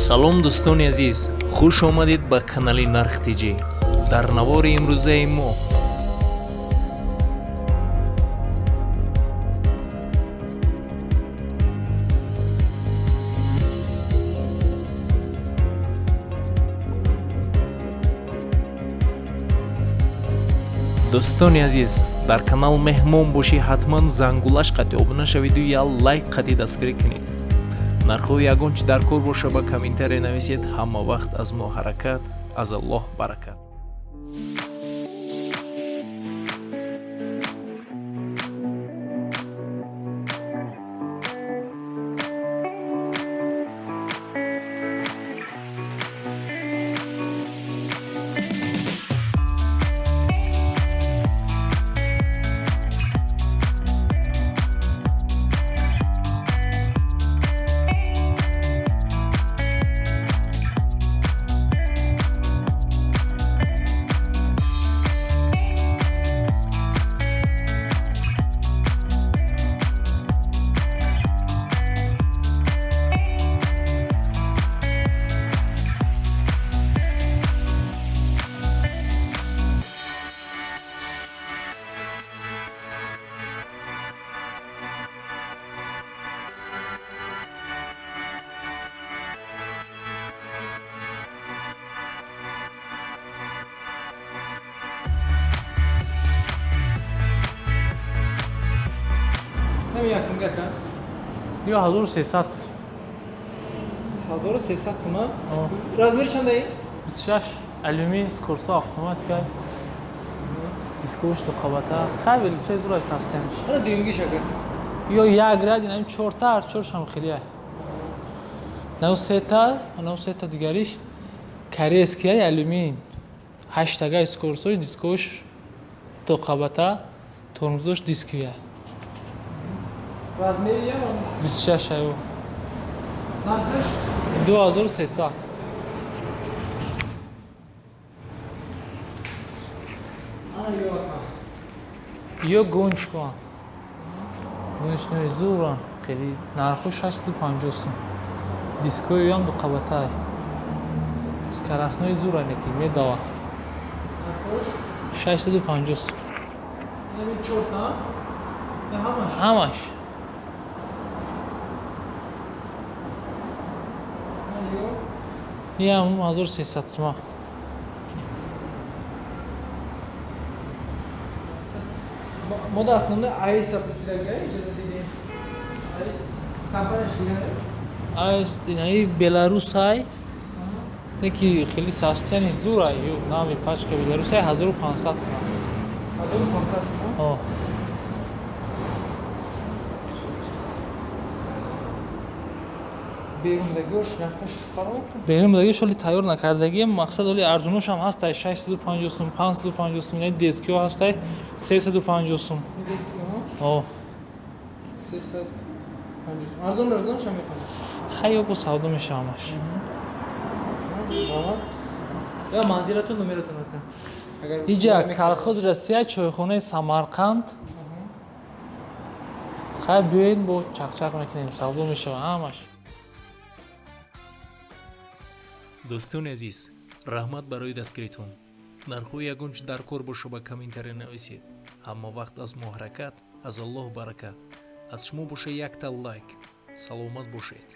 Салом, дӯстони азиз, хуш омадед ба канали Нарх ТЖ. Дар навори имрӯзаи мо дӯстони азиз, дар канал меҳмон бошӣ, ҳатман зангулаш қати обуна шавиду я лайк қати дастгирӣ кунед. Нархҳои ягон чи дар кор боша, ба комментария нависед. Ҳама вақт аз мо ҳаракат, аз Аллоҳ баракат. Якумгака? Ё 1300. 1300 сима. Размери чандай? 26, алюмин, скорсо, автоматика. Дискош ду қабата. Хай, величаи зура састемиш. Ана дуюмгиш, ака? Ё як ряд инам чорта, ҳар чоршам хелия. Нав сета, нав сета дигариш корейский, алюмин. Ҳаштага скорсош, дискош ду қабата, тормозош диския. Размери ям? 26 аю. Нархаш? 2300. Ана ё, ака? Ё гончикоан. Гоночнои зуран. Хеле нархо 650 сум. Дискои ям ду қабатай. Скоростной зуране ки медава. Нархош? 650 сум. Инами чорта? Я ҳамаш? Ҳамаш. Ана ё? Ям 1300 сума. Мода основной Айса пусидага, иҷода дидем. Айс компанияш дигар? Айс инаи Беларусай. Неки хеле састани зура, ё нами пачка Беларусай 1500 сума. 1500 сума? О. Берундагиош нархаш фарқ мекунад? Берун шоли тайёр накардагием, мақсад оли арзуношам ҳастай 650 сум, 550 сум, инаи детскиҳо ҳастай 350 сум. Детский, О. 350 сум. Арзон арзон шам мехоҳам. Хай, ё бо савдо мешава ҳамаш. Раҳмат. Я манзилатон, номератон, ака? Агар Иҷа колхоз Россия, чойхонаи Самарқанд. Хай, биёед, бо чақчақ мекунем, савдо мешава ҳамаш. Дӯстони азиз, раҳмат барои дастгиритон. Нархҳои ягон чи дар кор боша, ба комментария нависед. Ҳама вақт аз мо ҳаракат, аз Аллоҳ баракат. Аз шумо боша якта лайк. Саломат бошед.